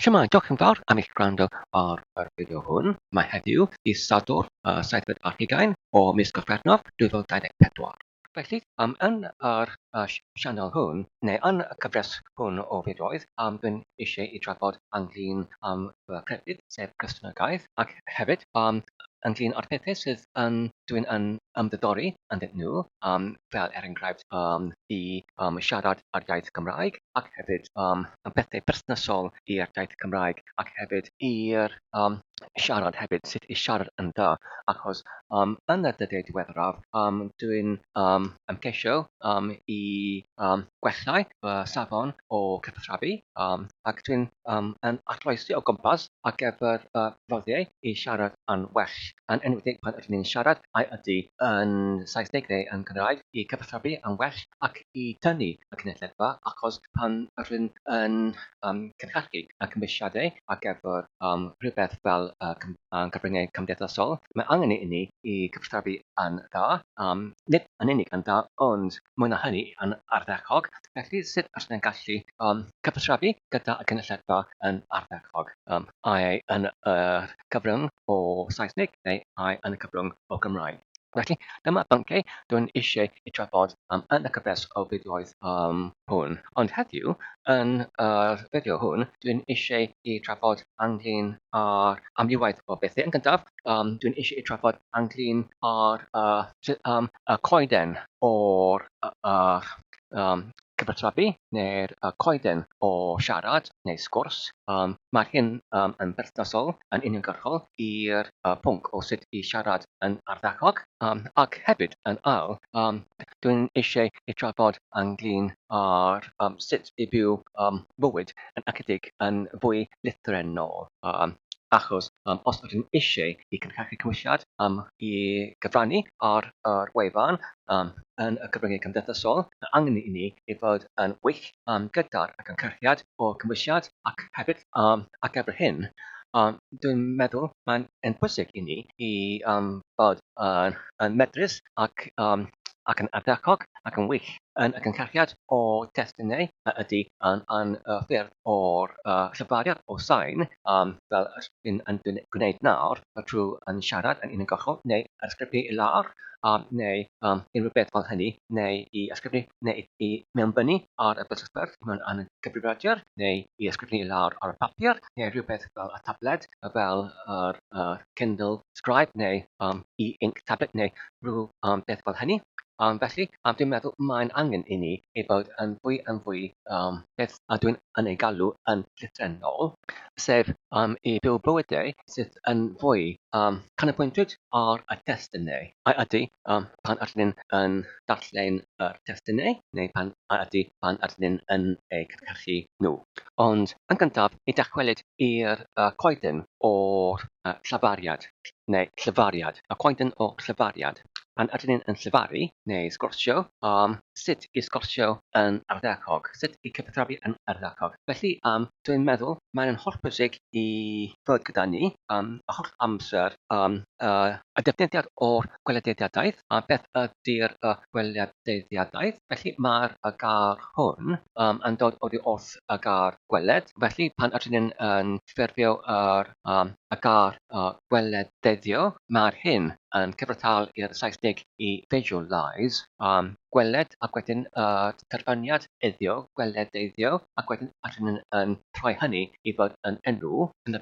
Shwmae, diolch yn fawr am eich gwrando ar yr fideo hwn. Mae heddiw, dydd Sadwrn, y seithfed ar hugain o mis Gorffennaf 2024. Felly, um, yn yr uh, sianel hwn, neu yn y cyfres hwn o fideoedd, um, dwi'n eisiau i drafod ynglyn am fy crefydd, sef Cristnogaeth, ac hefyd um, ynglyn â'r pethau sydd yn dwi'n yn ymddiddori ynddyn nhw, um, fel er enghraifft um, i um, siarad ar iaith Gymraeg, ac hefyd um, y pethau perthnasol i'r iaith Cymraeg, ac hefyd i'r um, siarad hefyd, sut i siarad yn dda, achos um, yn y dyddiau diweddaraf, um, dwi'n um, ymgeisio um, i um, gwellai fy safon o cyfathrebu, um, ac dwi'n um, yn arloesi o gwmpas ar gyfer uh, fforddiau i siarad yn well, yn enwedig pan ydyn ni'n siarad, ai ydy yn Saesneg neu yn Gymraeg, i cyfathrebu yn well ac i tynnu y cynulleidfa, achos pan rydyn yn um, cynhyrchu y cymwysiadau ar gyfer um, rhywbeth fel y uh, cyfryngau cymdeithasol, mae angen i ni i cyfathrebu yn dda, um, nid yn unig yn dda, ond mwy na hynny yn ardderchog. Felly, sut ydyn ni'n gallu um, cyfathrebu gyda y gynulleidfa yn ardderchog? Um, ai yn y cyfrwng o Saesneg neu ai yn y cyfrwng o Gymraeg? Felly, dyma bynciau dwi'n eisiau i trafod um, yn y cyfres o fideoedd um, hwn. Ond heddiw, yn yr fideo hwn, dwi'n eisiau i trafod ynglyn â'r amrywiaeth o bethau. Yn gyntaf, um, dwi'n eisiau i trafod ynglyn â'r uh, um, y coeden o'r uh, um, cyfathrebu neu'r uh, coeden o siarad neu sgwrs. Um, mae hyn um, yn berthnasol yn uniongyrchol i'r uh, pwnc o sut i siarad yn ardderchog. Um, ac hefyd yn ail, um, dwi'n eisiau i trafod ynglyn â'r um, sut i byw um, bywyd yn ychydig yn fwy lythrennol. Um, achos um, os ydyn eisiau i cynhyrchu cymwysiad um, i gyfrannu ar yr wefan um, yn y cyfryngau cymdeithasol, mae angen i ni i fod yn wych um, gyda'r cynhyrchiad o'r cymwysiad ac hefyd um, ar gyfer hyn, um, dwi'n meddwl mae'n yn bwysig i ni i um, fod yn, yn medrus ac, um, ac yn ardderchog ac yn wych yn y cynhyrchiad o testunau a ydy yn, yn y ffyrdd o'r uh, llyfariad o sain, um, fel yn, yn, yn gwneud nawr, trwy yn siarad yn uniongyrchol neu ysgrifennu i lawr, um, neu um, unrhyw beth fel hynny, neu i ysgrifennu neu i mewnbynnu ar y bysysbwrdd mewn yn cyfrifiadur, neu i ysgrifennu i lawr ar y papur, neu rhywbeth fel y tabled, fel yr uh, Kindle Scribe neu um, e-ink tablet neu rhyw um, beth fel hynny. Um, felly, um, dwi'n meddwl mae'n angen i ni ei fod yn fwy yn fwy um, beth a dwi'n yn ei galw yn llythrennol, sef um, i byw bywydau sydd yn fwy um, canolbwyntid ar y testunau. A ydy um, pan ydyn ni'n yn darllen yr testunau, neu pan a ydy pan ydyn ni'n yn eu cynhyrchu nhw. Ond yn gyntaf, i dychwelyd i'r uh, coeden o'r uh, llafariad, neu llefariad, y coeden o'r llefariad. Pan ydyn ni'n yn llefaru neu sgwrsio, um, sut i sgwrsio yn ardderchog, sut i cyfathrebu yn ardderchog. Felly, um, dwi'n meddwl mae'n hollbwysig i fod gyda ni um, y holl amser um, uh, y defnyddiad o'r gwelediadaeth, a beth ydy'r uh, gwelediadaeth. Felly mae'r y gair hwn um, yn dod oddi wrth y gair gweled. Felly pan ydyn ni'n yn ffurfio yr, um, y gair uh, gwelededdio, mae'r hyn yn cyfartal i'r Saesneg i visualise, um, gweled ac wedyn y uh, terfyniad eddio, gweledeiddio, ac wedyn ydyn ni'n yn troi hynny i fod yn enw yn y,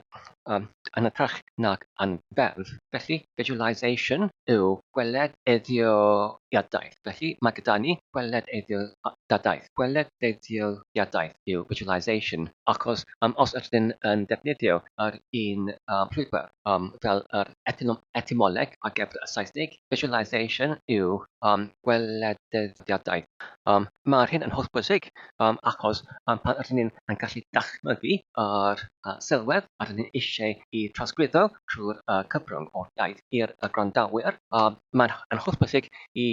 um, yn hytrach nag yn ferf. Felly, visualisation yw gweled eddiodiadaeth. Felly, mae gyda ni gweled eddiodiadaeth. Gweled eddiodiadaeth yw visualisation, achos um, os ydyn yn defnyddio yr un um, llwybr um, fel yr etymoleg ar gyfer y Saesneg, visualisation yw um, gwelededdiadaeth. Um, mae'r hyn yn hollbwysig um, achos um, pan ydyn ni'n yn gallu dychmygu yr uh, sylwedd a rydyn ni eisiau i trosglwyddo trwy'r uh, cyfrwng o'r iaith i'r uh, gwrandawyr, um, mae'n yn hollbwysig i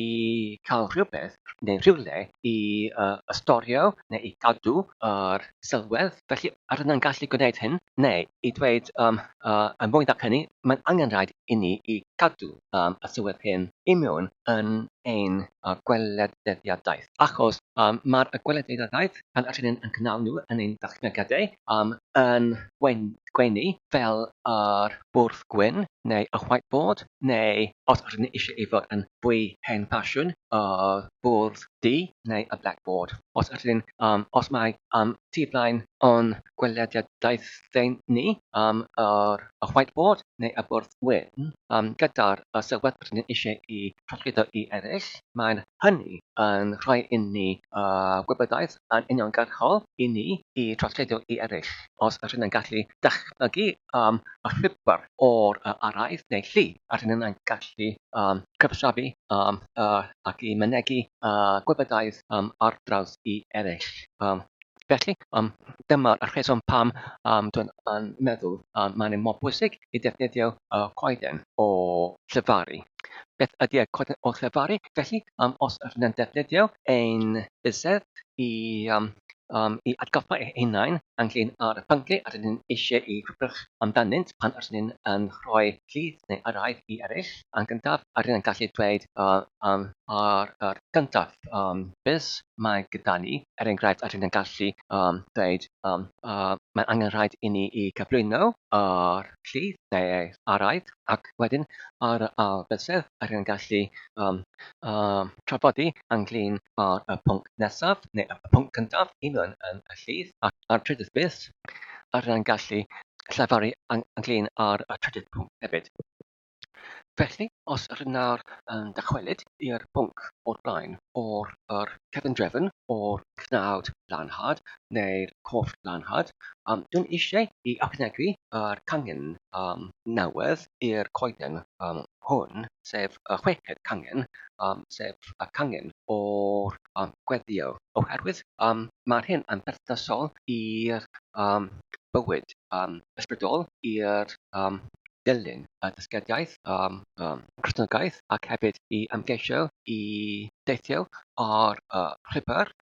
cael rhywbeth neu rhywle i uh, ystorio neu i gadw yr sylwedd. Felly, ydyn ni'n gallu gwneud hyn, neu i dweud um, uh, yn fwy nac hynny, mae'n angenrhaid i ni i cadw um, y sylwedd hyn i mewn yn ein gweledyddiadaeth. Achos mae'r gweledyddiadaeth, pan ydyn ni'n yn cynnal nhw yn ein dychmygiadau, yn gweini fel yr bwrdd gwyn neu y whiteboard, neu os ydyn ni eisiau ei fod yn fwy hen ffasiwn, y bwrdd du neu y blackboard. Os ydyn, os mae tu flaen o'n gweledigaethau ni, yr whiteboard neu y bwrdd gwyn, gyda'r sylwedd rydyn ni eisiau ei trosglwyddo i eraill, mae'n hynny yn rhoi inni wybodaeth yn uniongyrchol i ni i trosglwyddo i eraill. Os ydyn ni'n gallu dychmygu y llwybr o'r araith neu llu, ydyn ni'n gallu cyfathrebu ac i mynegi gwybodaeth ar draws i eraill. Felly, dyma'r rheswm pam dwi'n meddwl mae'n mor bwysig i ddefnyddio y coeden o llefaru. Beth ydy y coeden o llefaru? Felly, os ydyn ni'n defnyddio ein bysedd i i atgoffa eu hunain ynglŷn â'r pynciau a rydyn ni'n eisiau eu rhybrych amdanynt pan rydyn ni'n yn rhoi llith neu araith i eraill. Yn gyntaf, rydyn ni'n gallu dweud ar yr gyntaf bys mae gyda ni, er enghraifft, rydyn ni'n gallu dweud mae'n angenrhaid i ni i cyflwyno yr llith neu araith ac wedyn ar y ail bysedd rydyn ni'n gallu trafodi ynglŷn â'r y pwnc nesaf neu y pwnc cyntaf i mewn yn y llith ac a'r trydydd bys rydyn ni'n gallu llefaru ynglŷn â'r y trydydd pwnc hefyd. Felly, os rydyn nawr yn dychwelyd i'r pwnc o'r blaen o'r yr cyfundrefn o'r cnawd lanhad neu'r corff lanhad, dwi'n eisiau i ychwanegu yr cangen newydd i'r coeden hwn, sef y chweched cangen, sef y cangen o'r gweddio, oherwydd mae'r hyn yn berthnasol i'r bywyd ysbrydol, i'r dilyn y dysgediaeth Cristnogaeth ac hefyd i ymgeisio i deithio ar y llwybr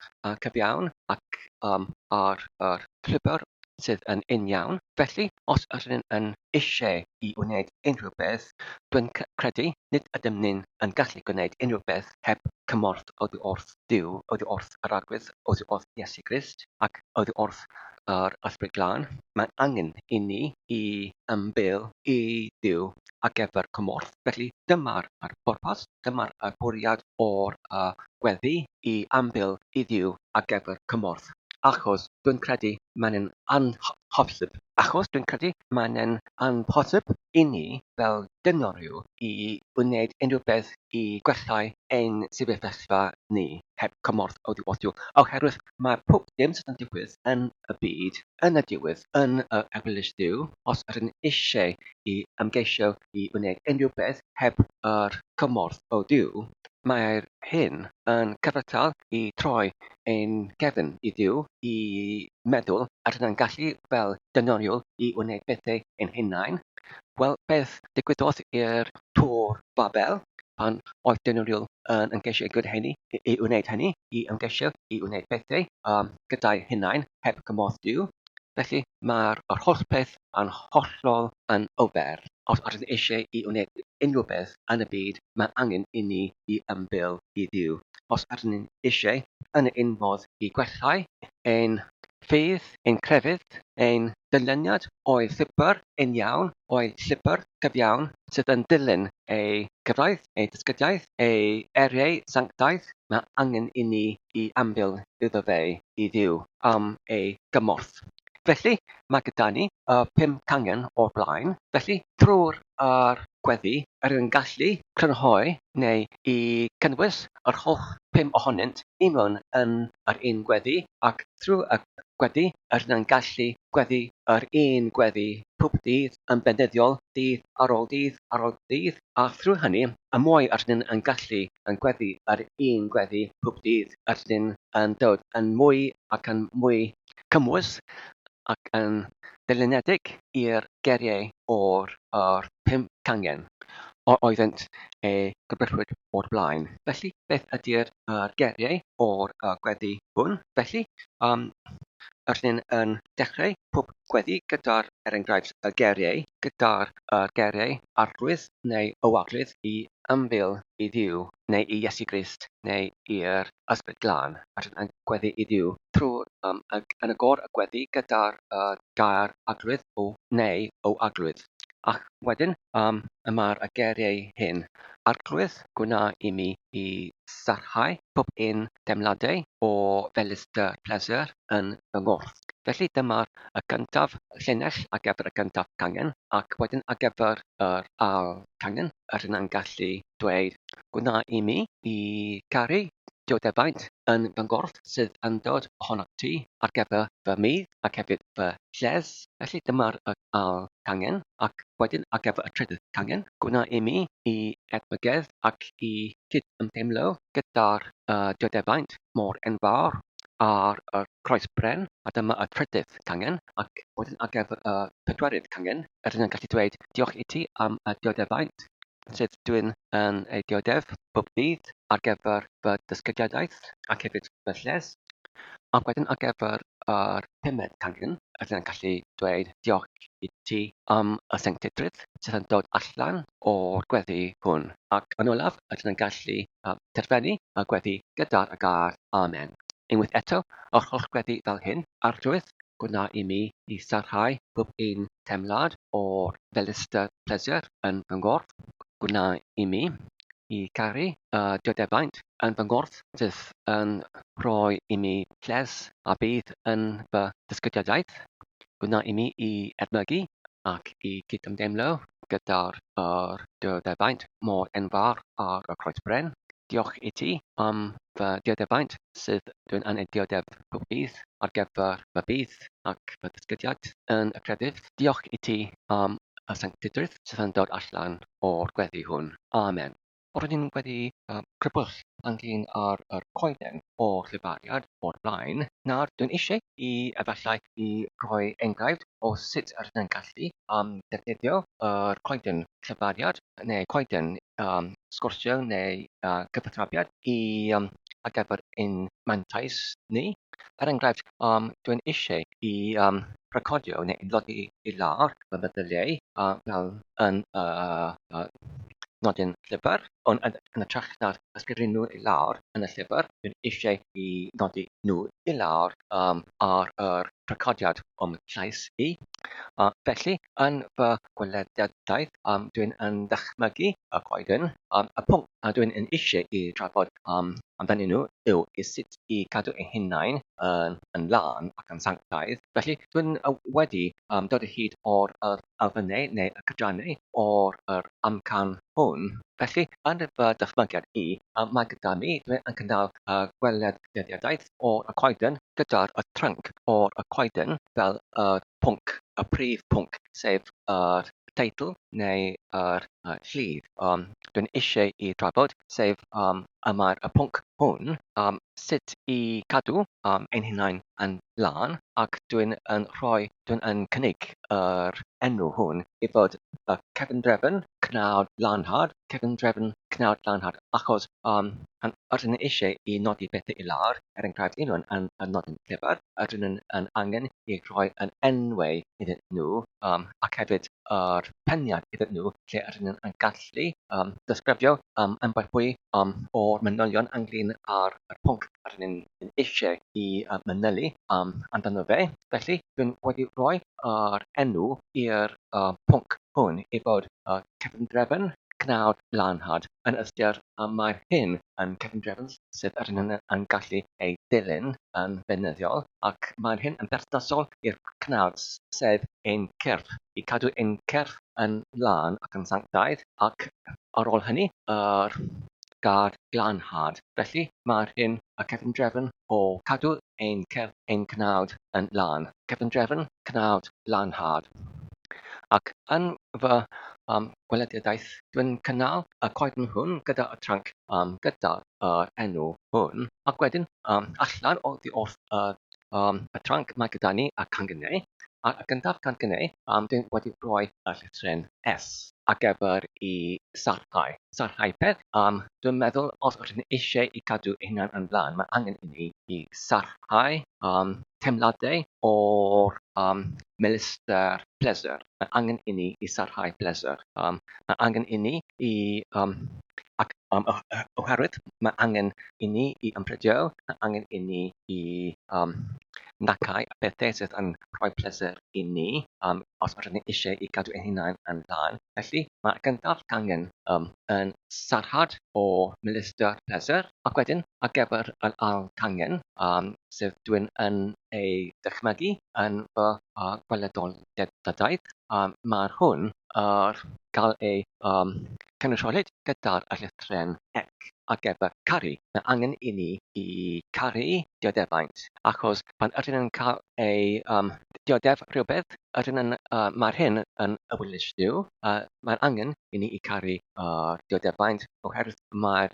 cyfiawn ac ar yr llwybr sydd yn uniawn. Felly, os ydyn yn eisiau i wneud unrhyw beth, dwi'n credu nid ydym ni'n yn gallu gwneud unrhyw beth heb cymorth oddi wrth Duw, oddi wrth yr Arglwydd, oddi wrth Iesu Grist ac oddi wrth yr Ysbryd Glân. Mae angen i ni i ymbil i Dduw ar gyfer cymorth. Felly, dyma'r pwrpas, dyma'r bwriad o'r gweddi i ymbil i Dduw ar gyfer cymorth. Achos dwi'n credu mae'n amhosib. Achos dwi'n credu mae'n amhosib i ni fel dynol-ryw i wneud unrhyw beth i gwellhau ein sefyllfa ni heb cymorth oddi wrth Duw, oherwydd mae pob dim sydd yn digwydd yn y byd yn y diwedd yn yr ewyllys Duw. Os ydyn eisiau i ymgeisio i wneud unrhyw beth heb yr cymorth o Duw, mae'r hyn yn cyfartal i troi ein cefn i Dduw, i meddwl ydyn yn gallu fel dynoriwl i wneud pethau ein hunain. Wel, beth ddigwyddodd i'r Tŵr Babel pan oedd dynoriwl yn ymgeisio i gwneud hynny, i wneud hynny, i ymgeisio i wneud pethau gyda'i hunain heb gymorth Duw? Felly, mae'r yr holl peth yn hollol yn ofer. Os ydyn ni eisiau i wneud unrhyw beth yn y byd, mae angen i ni i ymbil i Dduw. Os ydyn ni eisiau, yn yr un modd, i gwellhau ein ffydd, ein crefydd, ein dyluniad o'i llwybr uniawn, o'i llwybr cyfiawn sydd yn dilyn ei gyfraith, ei dysgediaeth, ei eiriau sanctaidd, mae angen i ni i ymbil iddo fe, i Dduw, am ei gymorth. Felly, mae gyda ni y pum cangen o'r blaen. Felly, trwy'r yr gweddi, yr yn gallu crynhoi neu i cynnwys yr holl pum ohonynt i mewn yn yr un gweddi, ac trwy y gweddi, yr yn gallu gweddi yr un gweddi pob dydd yn beunyddiol, dydd ar ôl dydd ar ôl dydd, a thrwy hynny, y mwy yr ydyn yn gallu yn gweddi yr un gweddi pob dydd, yr ydyn yn dod yn mwy ac yn mwy cymwys ac yn ddylunedig i'r geiriau o'r yr pum cangen o oeddynt eu grybwyllwyd o'r blaen. Felly, beth ydy'r yr geiriau o'r y gweddi hwn? Felly, um, Rydyn yn dechrau pob gweddi gyda'r, er enghraifft, y geiriau, gyda'r geiriau Arglwydd neu O Arglwydd i ymbil i Dduw neu i Iesu Grist neu i'r Ysbryd Glân. Rydyn yn gweddi i Dduw trwy'r, yn y gor y gweddi gyda'r gair Arglwydd o neu O Arglwydd. Ac wedyn y mae'r geiriau hyn, Arglwydd, gwna i mi i sarhau pob un deimladau o felysder pleser yn fy nghorff. Felly dyma'r y gyntaf llinell ar gyfer y gyntaf cangen, ac wedyn ar gyfer yr ail cangen, rydyn yn gallu dweud, Gwna i mi i garu dioddefaint yn fy nghorff sydd yn dod ohonot ti ar gyfer fy mudd ac hefyd fy lles. Felly dyma'r ail cangen, ac wedyn ar gyfer y trydydd cangen, gwna i mi i edmygedd ac i cyd-ymdeimlo gyda'r dioddefaint mor enfawr ar y croes bren, a dyma y trydydd cangen, ac wedyn ar gyfer y pedwerydd cangen, rydyn yn gallu dweud diolch i ti am y dioddefaint sydd dwi'n yn ei dioddef bob dydd ar gyfer fy dysgediadaeth ac hefyd fy lles. Ac wedyn ar gyfer yr pumed cangen, rydyn yn gallu dweud diolch i ti am y sancteiddrwydd sydd yn dod allan o'r gweddi hwn. Ac yn olaf, rydyn yn gallu terfynu y gweddi gyda'r gair Amen. Unwaith eto, yr holl gweddi fel hyn, Arglwydd, gwna i mi i sarhau pob un teimlad o'r felysder pleser yn fy nghorff, gwna i mi i garu y dioddefaint yn fy nghorff sydd yn rhoi i mi lles a budd yn fy dysgediadaeth, gwna i mi i edmygu ac i gydymdeimlo gyda'r yr dioddefaint mor enfawr ar y croes bren. Diolch i ti am fy dioddefaint sydd dwi'n yn ei dioddef pob dydd ar gyfer fy budd ac fy dysgediad yn y crefydd. Diolch i ti am y sanctidrwydd sydd yn dod allan o'r gweddi hwn. Amen. Rydyn wedi crybwyll ynglyn â'r yr coeden o'r llefariad o'r blaen. Nawr, dwi'n eisiau i efallai i roi enghraifft o sut rydyn yn gallu defnyddio yr coeden llefariad neu coeden sgwrsio neu gyfathrebiad i ar gyfer ein mantais ni. Er enghraifft, dwi'n eisiau i recordio neu i nodi i lawr fy meddyliau fel yn y nodyn llyfr, ond yn hytrach na'r ysgrifennu nhw i lawr yn y llyfr, dwi'n eisiau i nodi nhw i lawr ar yr recordiad o'm llais i. Felly, yn fy gweledigaeth, dwi'n yn dychmygu y coeden. Y pwnc dwi'n yn eisiau i drafod amdanyn nhw yw i sut i cadw ein hunain yn lân ac yn sanctaidd. Felly, dwi'n wedi dod o hyd o'r yr elfennau neu y cydrannau o'r yr amcan hwn. Felly, yn fy dychmygiad i, mae gyda mi, dwi'n yn cynnal gweledigaeth o'r y coeden gyda'r y trunk o'r y coeden fel y pwnc, y prif pwnc, sef yr teitl neu yr llif dwi'n eisiau i drafod, sef y mae'r y pwnc hwn, sut i cadw ein hunain yn lân, ac dwi'n yn rhoi, dwi'n yn cynnig yr enw hwn i fod y cefndrefn cnawd lanhad, cefndrefn cnawd lanhad, achos rydyn ni eisiau i nodi pethau i lawr, er enghraifft unrhyw un yn nodi'n llyfr, rydyn yn yn angen i rhoi yn enwau iddyn nhw ac hefyd yr peniad iddyn nhw lle rydyn yn gallu disgrifio ambell fwy o'r manylion ynglyn â'r pwnc rydyn ni'n eisiau i manylu amdano fe. Felly, dwi'n wedi rhoi yr enw i'r pwnc hwn i fod cefndrefn cnawd lanhad yn ystyr mae'r hyn yn cefndrefn sydd rydyn yn, yn gallu ei dilyn yn beunyddiol ac mae'r hyn yn berthnasol i'r cnawd sef ein cyrff, i cadw ein cyrff yn lân ac yn sanctaidd ac ar ôl hynny yr gair glanhad. Felly mae'r hyn y cefndrefn o cadw ein cyrff ein cnawd yn lân. Cefndrefn cnawd lanhad. Ac yn fy gweledigaeth, dwi'n cynnal y coeden hwn gyda y tranc gyda yr enw hwn, ac wedyn allan oddi wrth y tranc mae gyda ni y canghennau. A'r gyntaf cangen, dwi'n wedi rhoi y llythryn S ar gyfer i sarhau. Sarhau peth, dwi'n meddwl os ydyn ni eisiau i cadw ein hunain yn lân, mae angen i ni i sarhau teimladau o'r melister pleasure. Mae angen i ni i sarhau pleasure. Mae angen i ni i, ac oherwydd mae angen i ni i ymprydio, mae angen i ni i nacau y pethau sydd yn rhoi pleser i ni, os ydyn ni eisiau i gadw ein hunain yn lân. Felly, mae'r gyntaf cangen yn sarhad o melister pleser, ac wedyn ar gyfer yr ail cangen, sydd dwi'n yn ei dychmygu yn fy gweledoliadaeth, mae'r hwn yr gael ei cynrychiolid gyda'r llythrennau ec ar gyfer caru. Mae angen i ni i caru dioddefaint, achos pan ydyn yn cael ei dioddef rhywbeth, ydyn yn, mae'r hyn yn ewyllys Duw, mae'n angen i ni i caru yr dioddefaint, oherwydd mae'r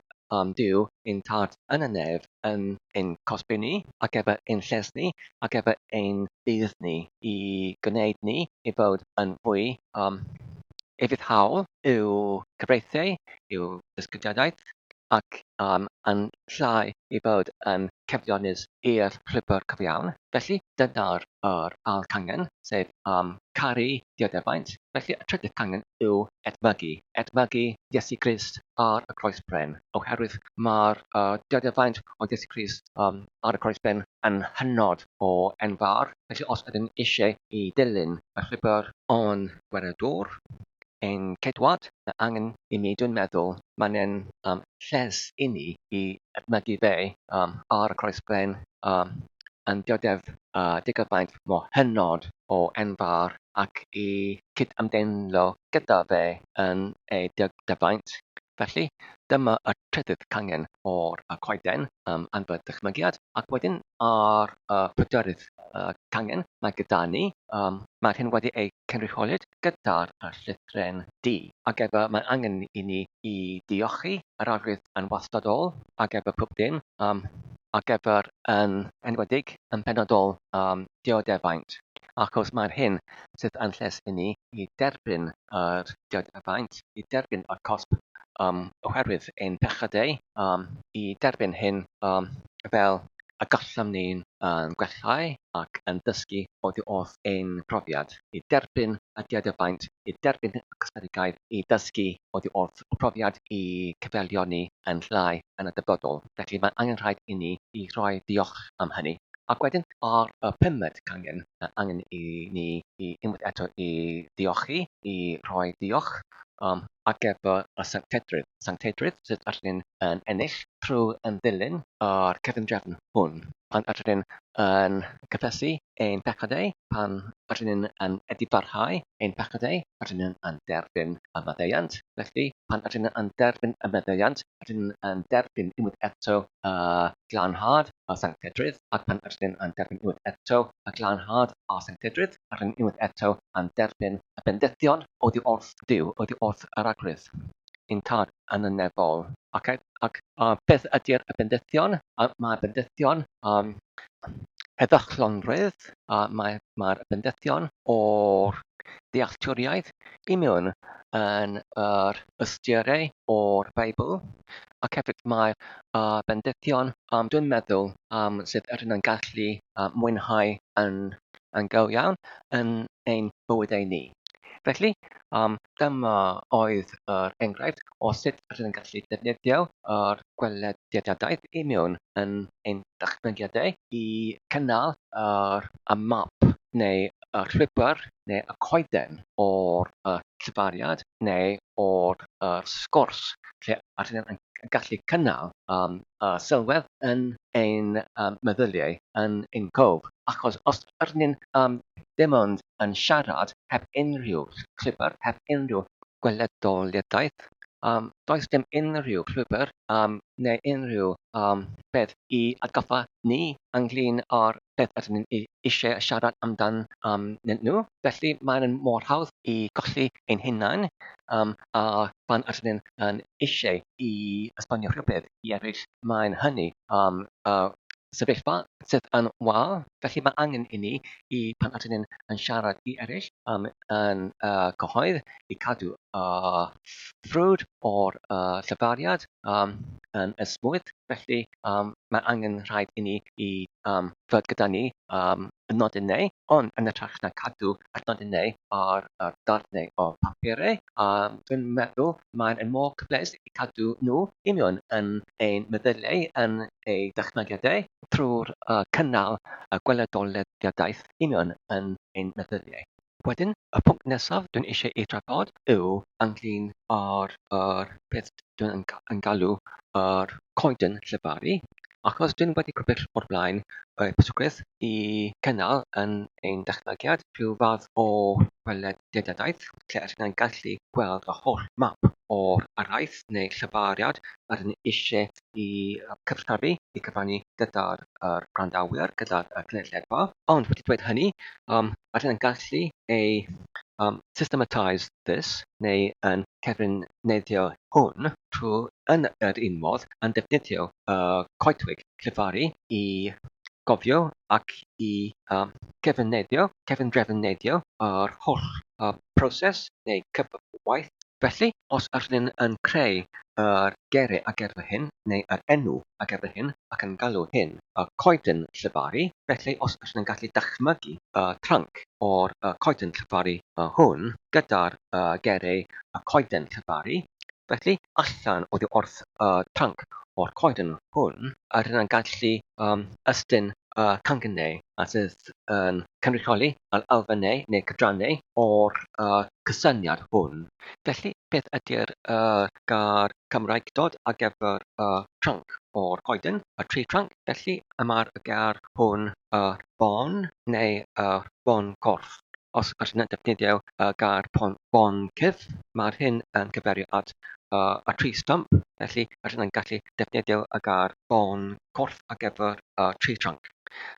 Duw ein Tad yn y nef yn ein cosbi ni, ar gyfer ein lles ni, ar gyfer ein budd ni, i gwneud ni i fod yn fwy ufuddhaol i'w cyfreithiau, i'w dysgediadaeth, ac yn llai i fod yn cyflionus i'r llwybr cyfiawn. Felly, dyna'r yr ail cangen, sef caru dioddefaint. Felly, y trydydd cangen yw edmygu. Edmygu Iesu Grist ar y croesbren, oherwydd mae'r dioddefaint o Iesu Grist ar y croesbren yn hynod o enfawr. Felly, os ydyn eisiau i ddilyn y llwybr o'n gwaredwr, ein ceidwad, mae angen i mi, dwi'n meddwl, mae'n e'n lles i ni i edmygu fe ar y croesbren yn dioddef digofaint mor hynod o enfawr ac i cydymdeimlo gyda fe yn ei dioddefaint. Felly, dyma y trydydd cangen o'r coeden yn fy dychmygiad, ac wedyn ar y pedwerydd cangen mae gyda ni, mae'r hyn wedi ei cynrychiolid gyda'r llythrennau D. Ac efo mae angen i ni i diochi yr arwydd yn wastadol ac efo pob dim, ac efo'r yn enwedig yn benodol dioddefaint, achos mae'r hyn sydd yn lles i ni i derbyn yr dioddefaint, i derbyn y cosb oherwydd ein pechodau, i derbyn hyn fel y gallem ni'n gwellhau ac yn dysgu oddi wrth ein profiad, i derbyn y dioddefaint, i derbyn y cosmedigaeth, i dysgu oddi wrth y profiad i cyfeilio ni yn llai yn y dyfodol. Felly mae angen rhaid i ni i rhoi diolch am hynny. Ac wedyn ar y pumed cangen, mae angen i ni i unwaith eto i ddiolchi, i rhoi diolch ar gyfer y sanctedrydd. Sanctedrydd sydd ydyn yn ennill trwy yn ddilyn yr cyfundrefn hwn. Pan ydyn yn cyffesu ein pechodau, pan ydyn yn edifarhau ein pechodau, ydyn yn derbyn y maddeuant. Felly, pan ydyn yn derbyn y maddeuant, ydyn yn derbyn unwaith eto y glanhad a sanctedrydd, ac pan ydyn yn derbyn unwaith eto y glanhad a sanctedrydd, ydyn unwaith eto yn derbyn y bendithion oddi wrth Dduw, oddi wrth yr Arglwydd, ein Tad yn y nefol. Ac, ac beth ydy'r bendithion? Mae bendithion heddychlonrwydd, mae'r mae bendithion o'r dealltwriaeth i mewn yn yr ystyriau o'r Beibl, ac hefyd mae bendithion, dwi'n meddwl, sydd ydyn yn gallu mwynhau yn, yn go iawn yn ein bywydau ni. Felly, dyma oedd yr enghraifft o sut rydyn yn gallu defnyddio yr gwelediadaeth i mewn yn ein dychmygiadau i cynnal yr y map neu y llwybr neu y coeden o'r y llefariad neu o'r yr sgwrs lle rydyn yn gallu cynnal y sylwedd yn ein meddyliau, yn ein cof. Achos os ydyn ni'n dim ond yn siarad heb unrhyw llwybr, heb unrhyw gweledoliaeth, does dim unrhyw llwybr neu unrhyw beth i atgoffa ni ynglyn â'r beth ydyn ni eisiau siarad amdan nhw. Felly mae'n mor hawdd i golli ein hunain a phan ydyn ni'n eisiau i esbonio rhywbeth i eraill, mae'n hynny sefyllfa sydd yn wael, felly mae angen i ni i pan ydyn ni'n yn siarad i eraill um, yn y cyhoedd i cadw y ffrwd o'r uh, llefariad um, yn esmwyth, felly um, mae angen rhaid i ni i um, fod gyda ni um, y nodyn neu, ond yn hytrach na cadw y nodyn neu ar yr darnau o papurau, dwi'n meddwl mae'n yn mor cyfleus i cadw nhw union yn ein meddyliau, yn eu dychmygiadau, trwy'r cynnal y gweledoliadaeth union yn ein meddyliau. Wedyn, y pwnc nesaf dwi'n eisiau ei drafod yw ynglyn â'r yr peth dwi'n yn galw yr coeden llefaru, achos dwi'n wedi crybwyll o'r blaen y pwysigrwydd i cynnal yn ein dychmygiad rhyw fath o weledigaeth lle ydyn ni'n gallu gweld y holl map o'r araith neu llefariad ydyn ni eisiau i cyfathrebu, i cyfrannu gyda'r yr gwrandawyr, gyda'r cynulleidfa. Ond wedi dweud hynny, ydyn ni'n gallu ei systematise this neu yn cyfrineiddio hwn trwy yn yr un modd yn defnyddio y coedwig llefaru i gofio ac i cyfrineiddio, cefndrefneiddio yr holl proses neu cyfwaith. Felly, os ydyn ni'n yn creu yr geiriau ar gyfer hyn, neu yr enw ar gyfer hyn, ac yn galw hyn y coeden llefaru, felly os ydyn ni'n gallu dychmygu y trunk o'r coeden llefaru hwn gyda'r geiriau y coeden llefaru, felly allan oddi wrth y trunk o'r coeden hwn, ydyn ni'n gallu ystyn y canghennau a sydd yn cynrychioli yr elfennau neu cydrannau o'r cysyniad hwn. Felly, beth ydy'r gair Cymraegdod ar gyfer y trunk o'r coeden, y tree trunk? Felly, y mae'r gair hwn y bon neu y bon corff. Os ydyn ni'n defnyddio y gair bon cyff, mae'r hyn yn cyfeirio at y tree stump, felly rydyn ni'n gallu defnyddio y gair bon corff ar gyfer y tree trunk.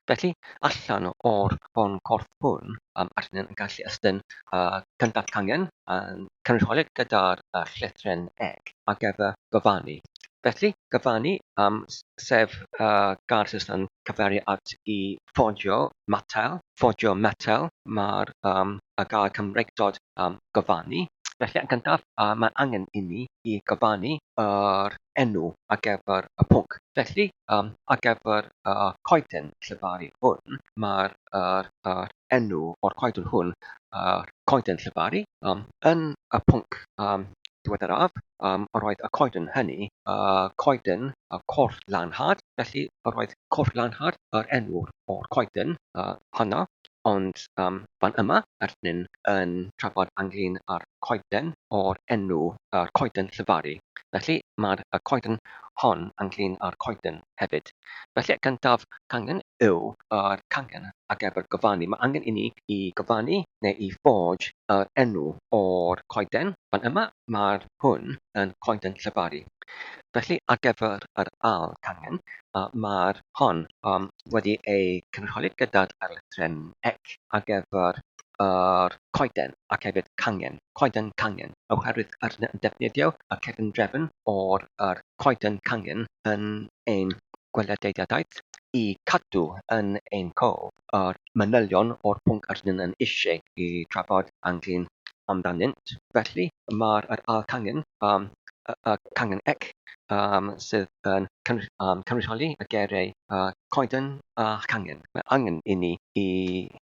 Felly, allan o'r bon corff hwn, rydyn ni'n gallu estyn y cyntaf cangen yn cynrychioli gyda'r llythrenneg ar gyfer gofannu. Felly, gofannu, sef y gair sydd yn cyfeirio at i ffodio metel, ffodio metel, mae'r y gair Cymreictod gofannu. Felly, yn gyntaf, mae angen i ni i gofannu yr enw ar gyfer y pwnc. Felly, ar gyfer y coeden llefaru hwn, mae'r yr, yr enw o'r coeden hwn, yr coeden llefaru, yn y pwnc diweddaraf, yr oedd y coeden hynny, y coeden y corff lanhad, felly yr oedd corff lanhad yr enw o'r coeden honno, ond fan yma, rydyn yn trafod ynglyn â'r coeden o'r enw yr coeden llefaru. Felly, mae'r y coeden hon ynglyn â'r coeden hefyd. Felly, y gyntaf cangen yw yr cangen ar gyfer gofannu. Mae angen i ni i gofannu neu i forge yr enw o'r coeden. Fan yma, mae'r hwn yn coeden llefaru. Felly, ar gyfer yr ail cangen, mae'r hon wedi ei cynrychioli gyda'r lythrenneg ar gyfer yr coeden ac hefyd cangen, coeden cangen, oherwydd yr yn defnyddio y cefndrefn o'r yr coeden cangen yn ein gweledigaeth i cadw yn ein cof yr manylion o'r pwnc yr ydyn yn eisiau i trafod ynglyn amdanynt. Felly, mae'r yr ail cangen, y cangen ec, sydd yn cynrychioli y geiriau coeden a changen. Mae angen i ni i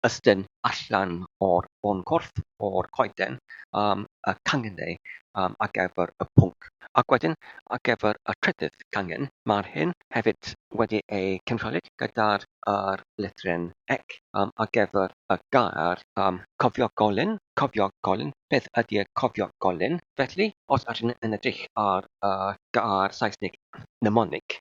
ystyn allan o'r bôn corff o'r coeden y canghennau ar gyfer y pwnc. Ac wedyn ar gyfer y trydydd cangen, mae'r hyn hefyd wedi ei cynrychioli gyda'r yr lythrenneg ar gyfer y gair cofio golyn, cofio golyn, beth ydy cofio golyn? Felly, os ydyn yn edrych ar y gair Saesneg mnemonic,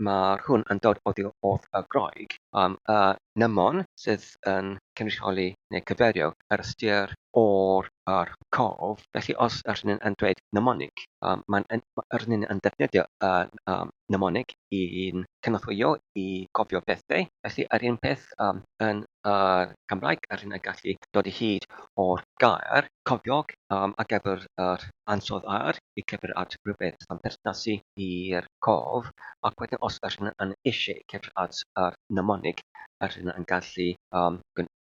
mae'r hwn yn dod oddi wrth y Groeg, y Nymon sydd yn cynrychioli neu cyfeirio yr ystyr o'r yr cof. Felly os ydyn ni'n yn dweud mnemonic, mae'n yn, ydyn ni'n yn defnyddio y mnemonic i'n cynorthwyo i gofio bethau. Felly yr un peth yn yr Cymraeg, ydyn ni'n gallu dod i hyd o'r gair cofiog ar gyfer yr ansawdd air i cyfeirio at rhywbeth sy'n perthnasu i'r cof, ac wedyn os ydyn yn eisiau cyfeirio at yr mnemonic, ydyn yn gallu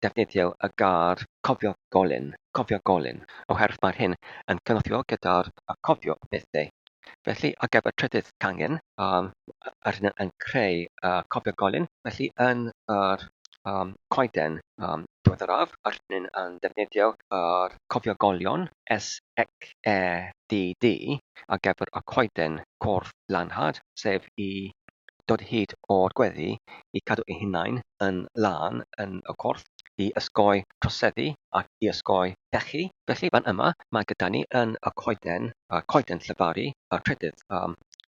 defnyddio y gair cofio golyn, cofio golyn, oherwydd mae'r hyn yn cynorthwyo gyda'r cofio bethau. Felly, ar gyfer trydydd cangen, ydyn yn creu cofio golyn, felly yn yr coeden diweddaraf, rydyn yn defnyddio yr cofio golion S C E D D ar gyfer y coeden corff lanhad, sef i dod o hyd o'r gweddi i cadw eu hunain yn lân yn y corff, i osgoi troseddu ac i osgoi pechu. Felly, fan yma, mae gyda ni yn y coeden, y coeden llefaru, y trydydd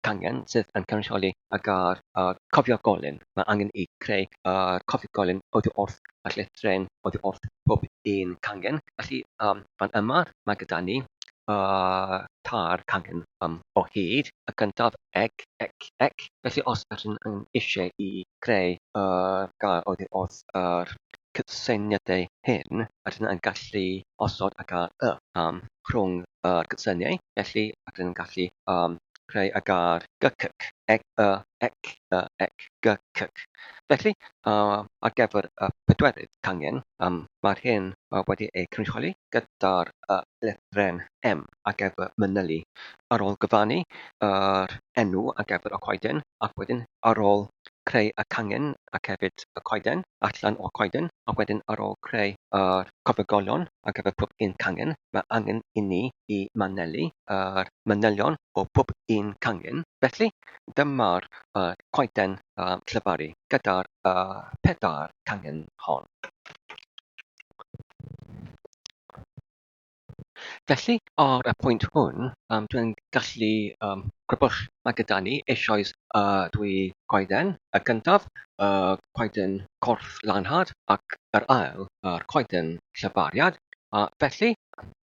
cangen sydd yn cynrychioli y gair cofio golyn. Mae angen i creu yr cofio golyn oddi wrth y llythryn oddi wrth pob un cangen. Felly, fan yma, mae gyda ni y tair cangen o hyd. Y gyntaf, eg, ec, ec. Felly, os ydyn yn eisiau i creu y gair oddi wrth yr cysyniadau hyn, ydyn yn gallu osod y gair y rhwng yr cysyniau. Felly, ydyn yn gallu creu y gair gycyc, ec, y, ec, y, ec, gycyc. Felly, ar gyfer y pedwerydd cangen, mae'r hyn wedi ei cynrychioli gyda'r lythrennau M ar gyfer manylu. Ar ôl gyfannu yr enw ar gyfer y coeden ac wedyn ar ôl creu y cangen ac hefyd y coeden allan o'r coeden ac wedyn ar ôl creu yr cofegolion ar gyfer pob un cangen, mae angen i ni i manylu yr manylion o pob un cangen. Felly, dyma'r coeden llefaru gyda'r pedair cangen hon. Felly, ar y pwynt hwn, dwi'n gallu crybwyll, mae gyda ni eisoes y dwy coeden, y gyntaf, y coeden corff lanhad, ac yr ail, yr coeden llefariad. A felly,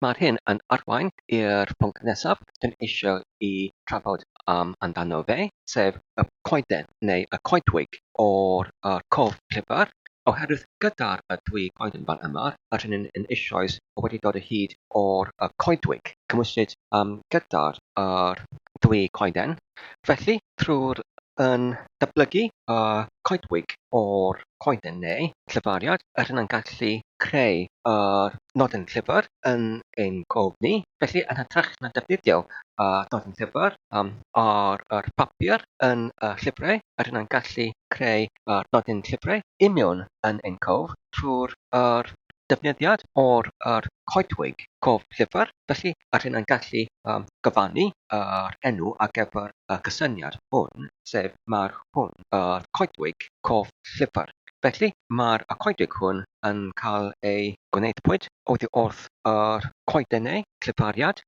mae'r hyn yn arwain i'r pwnc nesaf dwi'n eisiau i trafod amdano fe, sef y coeden neu y coedwig o'r cof llyfr, oherwydd gyda'r y dwy goeden fan yma, rydyn ni'n yn eisoes wedi dod o hyd o'r y coedwig cymwysid gyda'r yr ddwy coeden. Felly, trwy'r yn datblygu y coedwig o'r coeden neu llyfariad, rydyn yn gallu creu yr nodyn llyfr yn ein cof ni. Felly, yn hytrach na defnyddio y nodyn llyfr ar yr papur yn y llyfrau, rydyn yn gallu creu yr nodyn llyfrau union yn ein cof trwy'r yr defnyddiad o'r yr coedwig cof llyfr. Felly, rydyn yn gallu gyfannu yr enw ar gyfer y cysyniad hwn, sef mae'r hwn yr coedwig cof llyfr. Felly, mae'r y coedwig hwn yn cael ei gwneudpwyd oddi wrth yr coedennau llyfariad.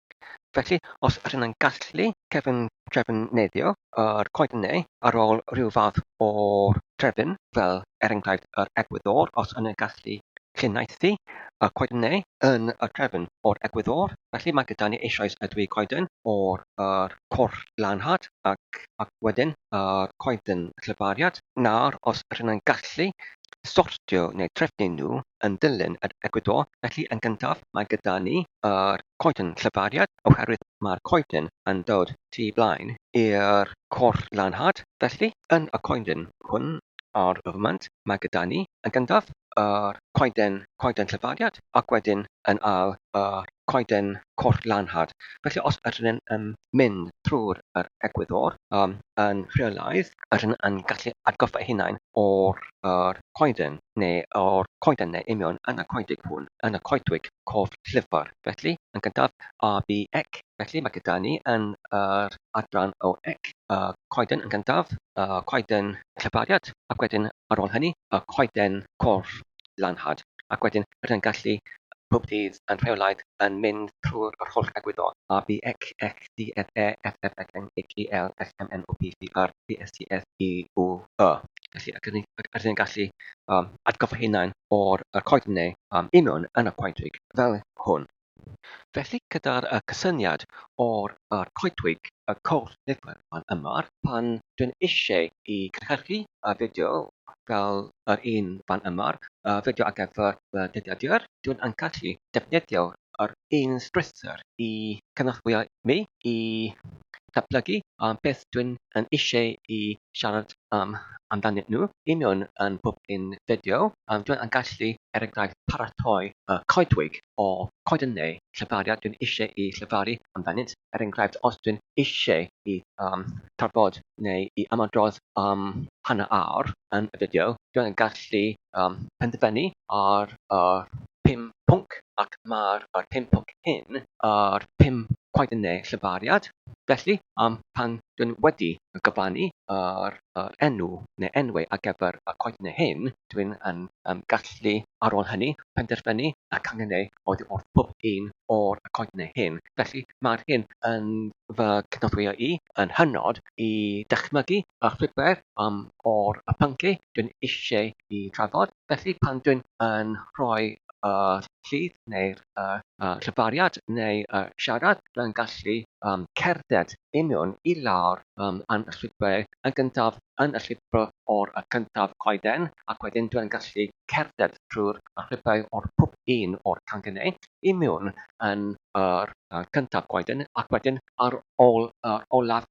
Felly, os ydyn yn gallu cefn trefneiddio yr coedennau ar ôl rhyw fath o'r trefn, fel er enghraifft yr egwyddor, os yn gallu lluniaethu y coedennau yn y trefn o'r egwyddor, felly mae gyda ni eisoes y dwy coeden o'r yr corff lanhad ac ac wedyn yr coeden llyfariad. Nawr, os ydyn yn gallu sortio neu trefnu nhw yn dilyn yr egwyddor, felly yn gyntaf mae gyda ni yr coeden llefariad, oherwydd mae'r coeden yn dod tu blaen i'r corff lanhad, felly yn y coeden hwn ar y foment mae gyda ni yn gyntaf yr coeden coeden llefariad ac wedyn yn ail yr coeden corff lanhad. Felly os ydyn yn mynd trwy'r yr egwyddor yn rheolaidd, ydyn yn gallu atgoffa eu hunain o'r yr coeden neu o'r coeden neu union yn y coedig hwn, yn y coedwig cof llyfr. Felly, yn gyntaf, A, B, ec. Felly mae gyda ni yn yr adran o ec, y coeden yn gyntaf, y coeden llefariad, ac wedyn ar ôl hynny, y coeden corff lanhad. Ac wedyn rydyn yn gallu pob dydd yn rheolaidd yn mynd trwy'r yr holl egwyddor A, B, X, X, D, F, E, F, F, X, N, H, E, L, S, M, N, O, P, Q, R, T, S, T, S, I, U, Y. Felly, ac ydyn ni'n gallu atgoffa hunain o'r yr coeden neu union yn y coedwig fel hwn. Felly, gyda'r cysyniad o'r yr coedwig, y coll ddiffer fan yma, pan dwi'n eisiau i cynhyrchu y fideo fel yr un fan yma, y fideo ar gyfer fy dyddiadur, dwi'n yn gallu defnyddio yr un strwythur i cynorthwyo mi i datblygu beth dwi'n yn eisiau i siarad amdanyn nhw union yn pob un fideo. Dwi'n yn gallu, er enghraifft, paratoi y coedwig o coeden neu llefariad dwi'n eisiau i llefaru amdanynt. Er enghraifft, os dwi'n eisiau i trafod neu i ymadrodd am hanner awr yn y fideo, dwi'n yn gallu penderfynu ar y 5 pwnc, ac mae'r 5 pwnc hyn yr 5 coeden neu llefariad. Felly, pan dwi'n wedi gyfannu yr enw neu enwau ar gyfer y coedennau hyn, dwi'n yn gallu ar ôl hynny penderfynu y canghennau oddi wrth pob un o'r coedennau hyn. Felly, mae'r hyn yn fy cynorthwyo i yn hynod i dychmygu y llwybr o'r pynciau dwi'n eisiau i trafod. Felly, pan dwi'n yn rhoi y llif neu'r llefariad neu y siarad, dwi'n gallu cerdded union i lawr yn y llwybr yn gyntaf yn y llwybr o'r cyntaf coeden, ac wedyn dwi'n gallu cerdded trwy'r llwybrau o'r pob un o'r canghennau i mewn yn yr cyntaf coeden, ac wedyn ar ôl yr olaf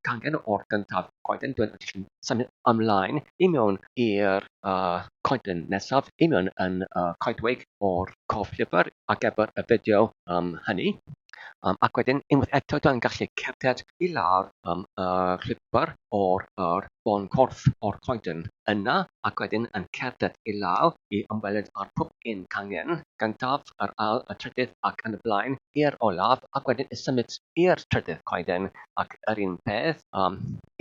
cangen o'r gyntaf coeden dwi'n gallu symud ymlaen i mewn i'r coeden nesaf i mewn yn y coedwig o'r coflyfr ar gyfer y fideo hynny. Ac wedyn unwaith eto dwi'n gallu cerdded i lawr y llwybr o'r yr bon corff o'r coeden yna, ac wedyn yn cerdded i lawr i ymweled â'r pob un cangen, gyntaf, yr ail, y trydydd ac yn y blaen i'r olaf, ac wedyn i symud i'r trydydd coeden ac yr un peth,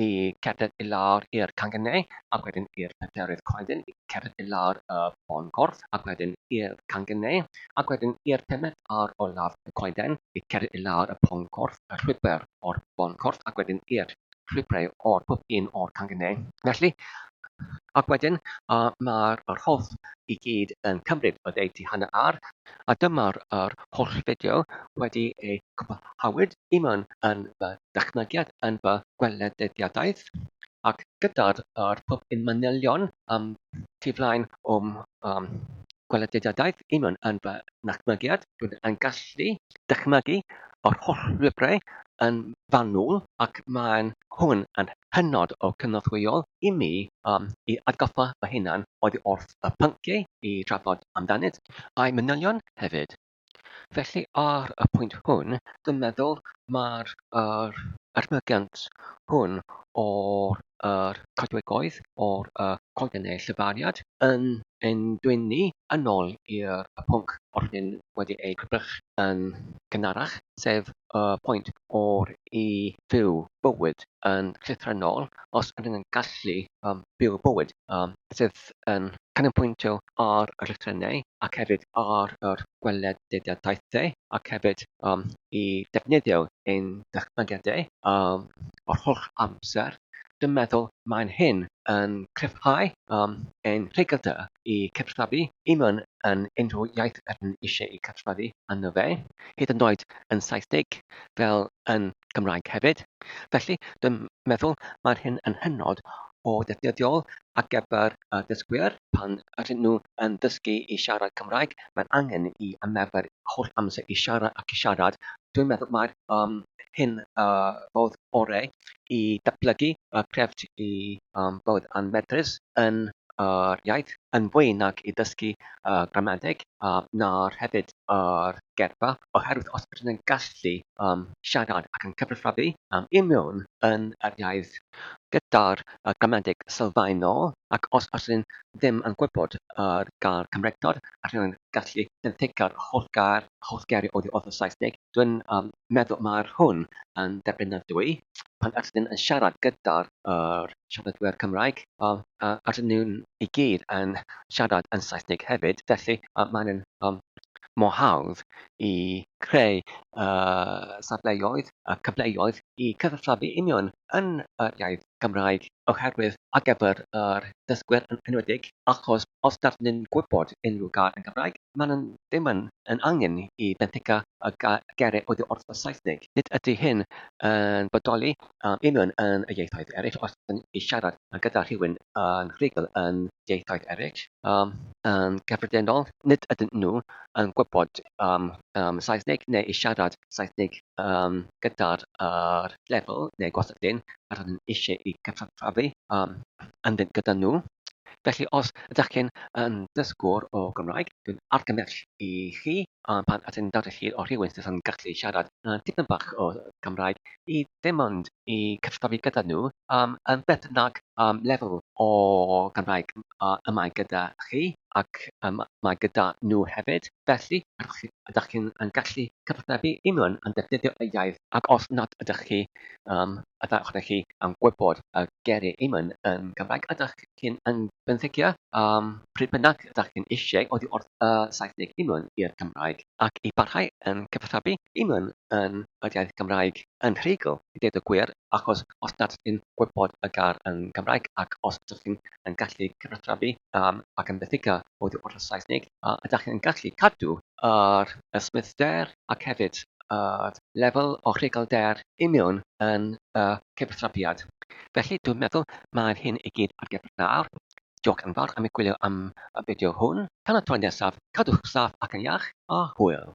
i cerdded i lawr i'r cangennau ac wedyn i'r pedwerydd coeden i cerdded i lawr y bon corff ac wedyn i'r cangennau ac wedyn i'r pumed a'r olaf y coeden i cerdded i lawr y pon corff, y llwybr o'r bon corff ac wedyn i'r llwybrau o'r pob un o'r cangennau. Felly, ac wedyn mae'r yr holl i gyd yn cymryd oddeutu hanner awr, a dyma'r yr holl fideo wedi ei cwblhawyd i mewn yn fy dychmygiad yn fy gweledediadaeth, ac gyda'r yr pob un manylion tu flaen o'm gweledediadaeth i mewn yn fy nychmygiad, dwi'n yn gallu dychmygu yr holl lwybrau yn fanwl, ac mae'n hwn yn hynod o cynorthwyol i mi i atgoffa fy hunan oddi wrth y pynciau i drafod amdanynt, a'i manylion hefyd. Felly ar y pwynt hwn, dwi'n meddwl mae'r yr edmygiant hwn o'r yr coedwigoedd, o'r y coeden neu llefariad, yn ein dwyn ni yn ôl i'r y pwnc o'r hyn wedi ei crybwyll yn gynharach, sef y pwynt o'r i fyw bywyd yn llythrennol, os ydyn yn gallu byw bywyd sydd yn canolbwyntio ar y llythrennau ac hefyd ar yr gweledigaethau ac hefyd i defnyddio ein dychmygiadau yr holl amser, dwi'n meddwl mae'n hyn yn cryfhau ein rhuglder i cyfathrebu i mewn yn unrhyw iaith ydyn eisiau i cyfathrebu arno fe, hyd yn oed yn Saesneg fel yn Gymraeg hefyd. Felly, dwi'n meddwl mae'r hyn yn hynod o ddefnyddiol ar gyfer y dysgwyr pan ydyn nhw yn dysgu i siarad Cymraeg, mae'n angen i ymarfer holl amser i siarad ac i siarad. Dwi'n meddwl mae'r hyn y fodd orau i datblygu y crefft i bod yn medrus yn yr iaith yn fwy nag i ddysgu y gramadeg na'r hefyd yr geirfa, oherwydd os ydyn yn gallu siarad ac yn cyfathrebu i mewn yn yr iaith gyda'r gramadeg sylfaenol, ac os ydyn ddim yn gwybod yr gair Cymreictod ac yn gallu benthyca'r holl gair, holl geiriau oddi wrth y Saesneg, dwi'n meddwl mae'r hwn yn dderbynadwy pan ydyn yn siarad gyda'r siaradwyr Cymraeg, a ydyn nhw'n i gyd yn siarad yn Saesneg hefyd, felly mae'n mor hawdd i creu safleoedd a cyfleoedd i cyfathrebu union yn yr iaith Gymraeg oherwydd ar gyfer yr dysgwyr yn enwedig, achos os nad ydyn nhw'n gwybod unrhyw gair yn Gymraeg, maen nhw ddim yn yn angen i benthyca y geiriau oddi wrth y Saesneg. Nid ydy hyn yn bodoli union yn y ieithoedd eraill, os ydyn i siarad gyda rhywun yn rhugl yn ieithoedd eraill, yn gyffredinol, nid ydyn nhw yn gwybod Saesneg neu i siarad Saesneg gyda'r lefel neu gwastad-dyn yr ydyn eisiau i gyfathrebu ynddynt gyda nhw. Felly os ydych chi'n yn dysgwr o Gymraeg, dwi'n argymell i chi pan ydyn dod o hyd o rhywun sydd yn gallu siarad tipyn bach o Gymraeg i ddim ond i cyfathrebu gyda nhw yn beth bynnag lefel o Gymraeg y mae gyda chi ac mae gyda nhw hefyd. Felly, ydych chi'n yn gallu cyfathrebu union yn defnyddio y iaith ac os nad ydych chi, ydych chi yn gwybod y geiriau union yn Gymraeg, ydych chi'n yn benthycio pryd bynnag ydych chi'n eisiau oddi wrth y Saesneg union i'r Cymraeg ac i barhau yn cyfathrebu union yn yr iaith Gymraeg yn rhugl i ddeud y gwir achos os nad ydych chi'n gwybod y gair yn Gymraeg ac os ydych chi'n yn gallu cyfathrebu ac yn benthyca oddi wrth y Saesneg, ydych chi'n gallu cadw yr ysmwythder ac hefyd yr lefel o rhuglder union yn y cyfathrebiad. Felly, dwi'n meddwl mae'r hyn i gyd ar gyfer nawr. Diolch yn fawr am y gwylio am y fideo hwn. Tan y tro nesaf, cadwch saff ac yn iach, a hwyl!